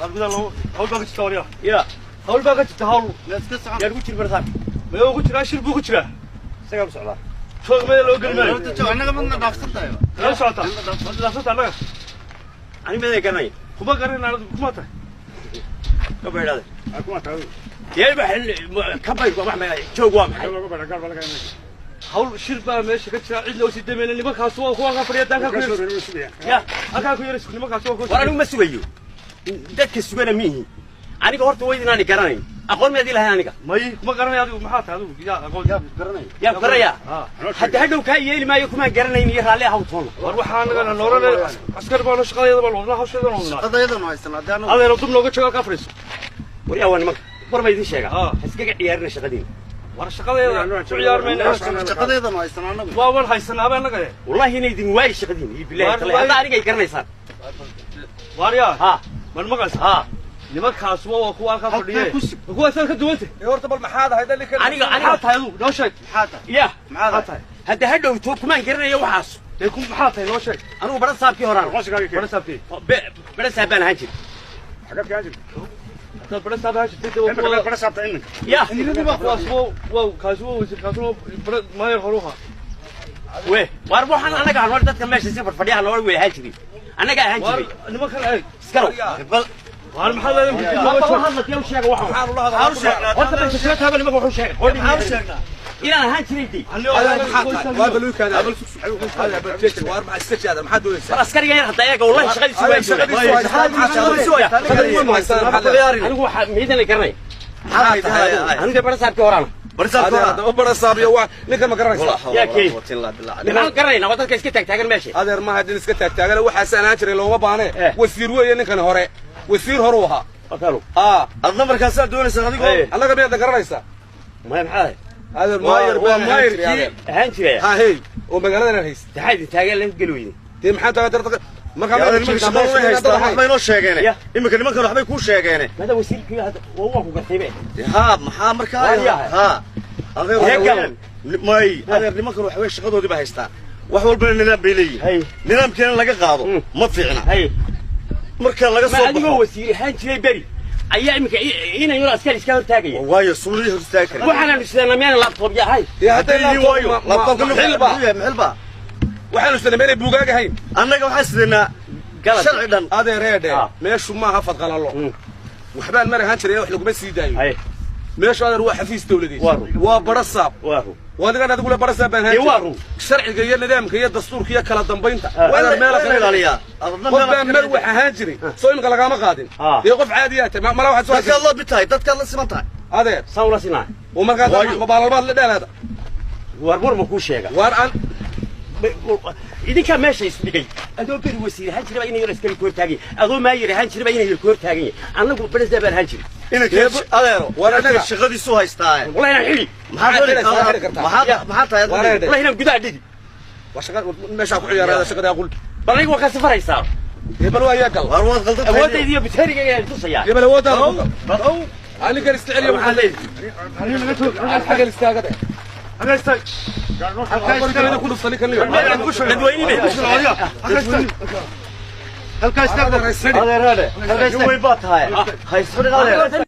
Hawl baa ka jirta, waryaa. Ya. Hawl baa ka jirta, hawl. Yaa lagu jiri bartaan? Maya, ku jiraa, shir buu ku jiraa. Isagaa u socdaa. Joog, maya, loo geli maayo. Annaga madna dhaafsan tahay. Kala socota, ma dhaafsanta annaga? Ani meeday garanay. Kuma garanayna, adigu kuma tahay. Ka baydhade dee ka baydh, waa maxay joog, waa maxay? Hawl shir baa meesha ka jira, cid loo sii damayna. Nimankaas waa kuwa halkaa fadhiya, halkaa ku yar. Ya. Halkaa ku yar, nimankaas waa kuwa. War, anigu ma sugayo, dadka sugana miihi. Aniga horta wayd inaani garanayn, aqoon miyaad ilahay aniga? May, kuma garanaya. Adigu maxaa tahay? Adigu yaa aqoon Yaa ku garanayaa? Ha. Hadda hadhow kaa yeeli maayo, kumaan garanayn iyo raalli ahaw toona. War, waxaa anaga noorane askar baanu, shaqadeeda baan wadnaa, hawsheeda baan wadnaa. Shaqadayadanu haysan haddii anagu. Adeero, dub nooga jooga, halkaa fadhiiso. Waryaa, waa nimanka, war ma idin sheegaa? Ah. Ha iskaga ciyaarina shaqadiina. War, shaqadeeda ku ciyaar mayna. Shaqadayadanu haysan anagu. Waa waan haysanaaba annaga. Wallahi inay idin waayi shaqadiina iyo bilahi Waar tallahi hadda aniga ay garanaysaan. Waaryaa. Ha. Man maqlaysa? Ha. Nimankaas waa kuwa halkaa Halkee fadhiye. ku sug? Kuwaasaad ka duwanta. Horta bal maxaad ahayd ninkan? Aniga Maxaa tahay adigu? Noo sheeg. Maxaa tahay? Ya. Maxaa Maxaa tahay? tahay? Hadda hadhowto kumaan garanayo waxaas. Dee ku maxaa tahay? Noo sheeg. Anigu bara saabkii horaan. Bara saabkii? Bara saab baan ahaan jiray. Haddaad bara saab ahaan jirtay, dee waa kuwa. Ya. Kuwaas waa kaasi, waa wasiir, kaasi waa bara maayor horuha. We waar, waxaan anaga aan dadka meesha si fadhiyaha noola wey ahaan jiray, annaga ahaan Waar jiray. Nimankan eeg. Iskarow. Bal Waar, maxaa leedahay? Hadda la hadla, kee u sheega waxaan? Maxaa u sheegnaa? Horta meesha soo taaba nimanka wuxuu sheegay Maxaa u sheegnaa? Inaan ahaan jiray dee. Waa baluukaada waar, maxaa iska jaada, maxaad doonaysaa? War, askariga yar hadda eega, wallahi shaqadiisu waa joogaa. Anigu waxaa miidan la garanay. Maxaa tahay adigu? Anigu dee bara saabkii horaan. Barisaabka hore. Adeer, bara saabiyo waa ninkan, ma garanaysaa? Yaa kee? Maxaan garanaynaa? Waa dadka iska taagtaagan meesha. Adeer, maaha din iska taagtaagana, waxaas ahaan jiray looma baahne. Eh. Wasiir weeye ninkan, hore wasiir horuu ahaa. Wakaalo. Aa. Adna markaasaa doonaysaa adigoo. Eh. Annaga miyaad garanaysaa? Maya, maxaa ahay? Adeer, Maayar waa baan ahaan jiray, maayarkii. Adeer. Ahaan jiraya. Ha hey, oo magaaladan aan hayst. Maxaa idin taagan la geli weyday? Dee maxaa tahay darta markaa? Adeer, nimanka shaqada way haystaan, waxbay noo sheegeene. Ya. Iminka nimankan waxbay kuu sheegeene. Maada wasiirkii hadda waa ku gartay be. Ha, maxaa markaa? Waar yahay? Ha, adeer. Hee, Waxa gal. weeyaan, may adeer, nimankan waxa weeye shaqadoodii bay haystaan, wax walbana nidaam bay leeyihin. Hay. Nidaamkeena laga qaado ma fiicna. Hay. Marka laga Ma soo adigoo baxo. wasiir ahaan jiray beri ayaa iminka inay yaro askari iska hortaagaya? Waayo, suulihii hor istaagi karin. Waxaanaanu sidanaa miyaan laptop yahay? Dee hadday Haddii laptop waayo laptopka xilba. Xilba. Waxaanu isla meelay buugaag ahayn. Annaga waxaan sidanaa Galad. sharci dhan. Adeereedhe. Ah. Meeshu maaha fadqalalo. Waxbaan mar ahaan jiray wax laguma sii daayo. Hay. Meeshu, adeer, waa xafiis dowladeed. Waa run. Waa bara saab. Waa run. Waa adigan adigule bara saab baan ahaan Dee waa jiray. run. Sharciga iyo nidaamka iyo dastuurka iyo kala dambaynta, Ah. adeer, meela Waa la kale ilaaliyaa. Adna qof baa meel mar wax ahaan jiray soo imika lagaama qaadin. Ah. Dee qof caadiyaa tahay mala waxaad soo Dadkaad la mid tahay, dadkaad la siman tahay. Adeer. Saan ula sinaa. Oo markaa Waayo. mabaalalbaad la dheelaada. War, war ma kuu sheega? Waar aan Idinkaa meesha isdhigay. Adoo beri wasiir ahaan jiraba inay yaro askari ku hortaagay, adoo maayir ahaan jiraba inay yar ku hortaagan yahay. Annagu barasa baan ahaan jiray. Inanka adeero, War inanka annaga. shaqadiisu haystaa. Wallahi inaan xidhi. Maxaa Maxaad xidhaysaa? Xidhi kartaa. maxaa tahay War adigu? eedhe. Wallahi inaan gudaha dhigi. Waa shaqa meeshaa ku ciyaarada, shaqada aqul. Bal aniga waa ka safaraysaa. Dee bal waa yaa gal. War, waad qaldan tahay. Awoodayda iyo bitarigayga ayaan tusayaa. Dee bal awooddaada ku gal. Anigan iska celiya, waxaan leeyahay xagal istaagada. Halkaa istaag. Qorigaleeda ku dhufta ninkan liyo. Dadweyne. Halkaa istaag. Adeer, Adeer, nin weyn baa tahay, ha isxidhin adeer.